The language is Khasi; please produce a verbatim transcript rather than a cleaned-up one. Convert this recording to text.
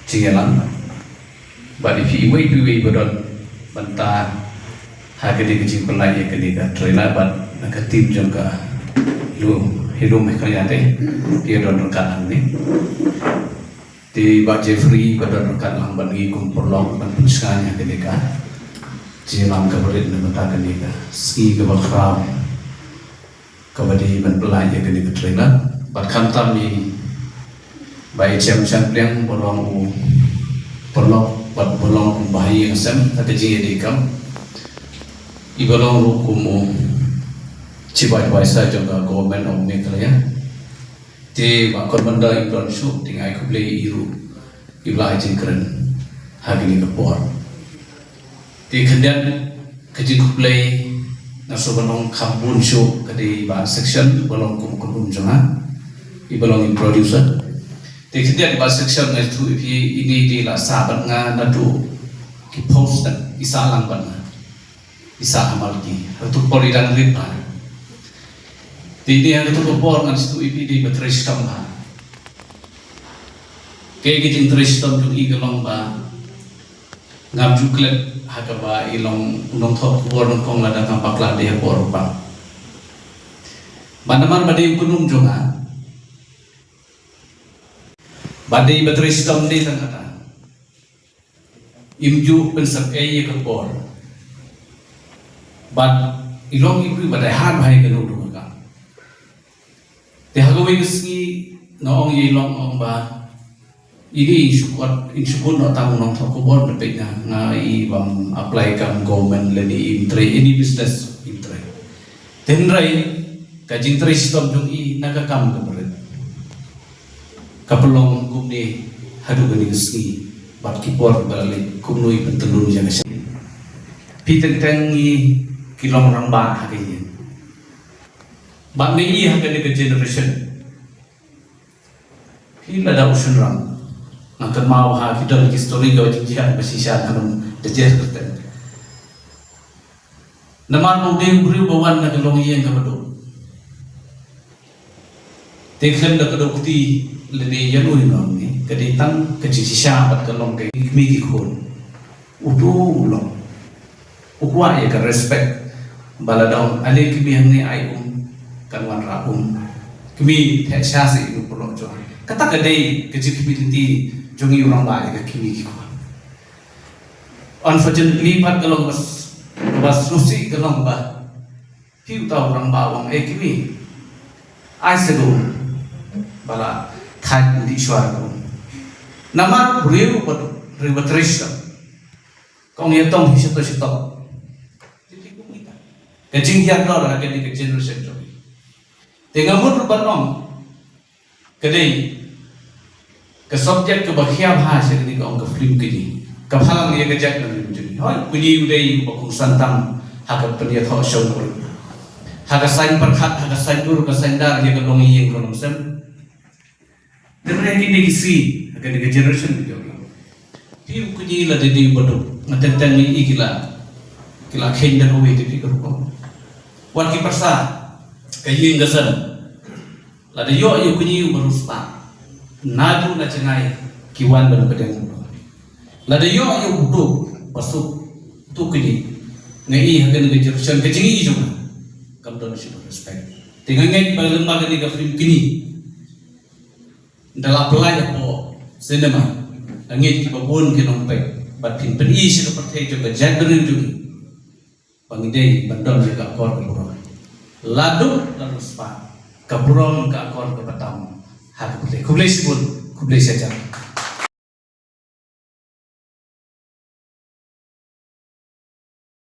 jingïalang. Bad ïa phi iwei pa iwei ba don bynta ha kane ka jingpynlait ïa kane ka trailer bad na ka team jong ka Helu, Helu Meghalaya te, phi don ryngkat hangne. Te Bah Jeffrey ba don ryngkat lang bad ngi kum paralok ban pynshngaiñ ha kane ka jingïalang kaba rit na bynta kane ka sngi kaba khraw kaba dei ban pynlait ïa kane ka trailer. Bad khamtam i Bah Ichem Shanpliang ba long u paralok bad ba long u bahai ïing sem ha ka jingïadei kam. I ba long ruh kum u Chief Advisor jong ka Government of Meghalaya. Te Bah Coromandel Imtiaz shuh, te nga ai khublei ïa i ruh i ba la ai jingkren ha kane ka por. Te khyndiat ka jingkhublei nga sngewbha ban ong kham bun shuh ka dei Bah Section ba long kum u kynhun jong nga, i ba long i producer. Te khyndiat Bah Section nga sngewthuh ïa phi, ini i dei la sah bad nga naduh ki post, i sah lang bad nga, i sah ha Malki. Ha kato ka por i dang rit bha. Te ini ha kato ka por ngan sngewthuh ïa phi i dei ba trei shitom bha. Kaei ka jingtrei shitom jong i ka long ba ngam ju klet ha kaba i long u nongthoh khubor nyngkong lada ngam bakla dei ha por u pang. Bad namar ba dei u kynhun jong nga, ba dei ba trei shitom dei tang kata, im ju pynsep ei ïa ka por. Bad i long i briew ba dei hard bha ïa ka nongduk ka kam. Te ha kawei ka sngi nga ong ïa i Long, nga ong ba ini in shu kut, in shu kut noh tang u nongthoh khubor, na peit nga, nga i bym apply kam government lane im trei any business, im trei. Te hynrei ka jingtrei shitom jong i na ka kam ka barit ka pynlong kumne haduh kane ka sngi bad ki por ba la leit kumno i pyntylun ïa ka shong. Phi teng teng ngi ki long rangbah ha ka ïing. Bad ngi i ha kane ka generation. Phi lada u shynrang, nga kynmaw ha ki don ki story ka jingjia ba shisha ka long da jer kyrteng. Namar ba u dei u briew ba wan na ka longïing kaba duk. Te khlem da ka duk kti lane ïa u ïa u nong ne ka dei tang ka jingshisha bad ka long ka kmie ki khun. Uto u long u kwah ïa ka respect ba la dang ale kmie hangne ai um kan wanrah um. Kmie theh sha seh u pynlong jong. Kata ka dei ka jingkmie lynti jong i u rangbah ïa ka kmie ki khun. Unfortunately pat ka long bas bas nusi ka long ba phi uta u rangbah u ong ei kmie ai seh um ba la thait u dih shuwa ka um. Namar u riew u ba riew ba trei shitom. Ka ong ïa tong hi shato shato. Ka jinghiar dor ha kane ka generation jong ngi. Te nga mut ruh ban ong ka dei ka subject kaba khia bha sha kane ka ong ka film kine. Ka phalang ïa ka jaitbynriew jong ngi. Hooid, kine u dei uba kongsan tam ha ka pynïathoh shongkurim, ha ka saiñ pyrkhat, ha ka saiñ dur, ka saiñ dar ïa ka longïing ka longsem. Te hynrei kine ki sngi ha kane ka generation ka jong ngi, phi u kñi lada dei ba duk, nga teng teng ngi i ki la, ki la kheiñ da kawei te phi ka rukom. Wat ki pyrsa ka ïing ka sem. Lada ïoh ïa u kñi uba riewspah, naduh na jngai ki wan ban pdiang. Lada ïoh ïa u duk ba suk, tu kñi, nga i ha kane ka generation ka jingïohi jong nga kam don shuh respect. Te nga ngeit ba lem bad kane ka film kñi, da la pynlait hapoh cinema, nga ngeit kiba bun ki nongpeit bad phin pyni sha ka pyrthei jong ka jaitbynriew jong ngi ba ngi dei ban don ïa ka akor ka burom. La duk la riewspah, ka burom ka akor kaba tam ha ka pyrthei. Khublei shibun, khublei shihajar.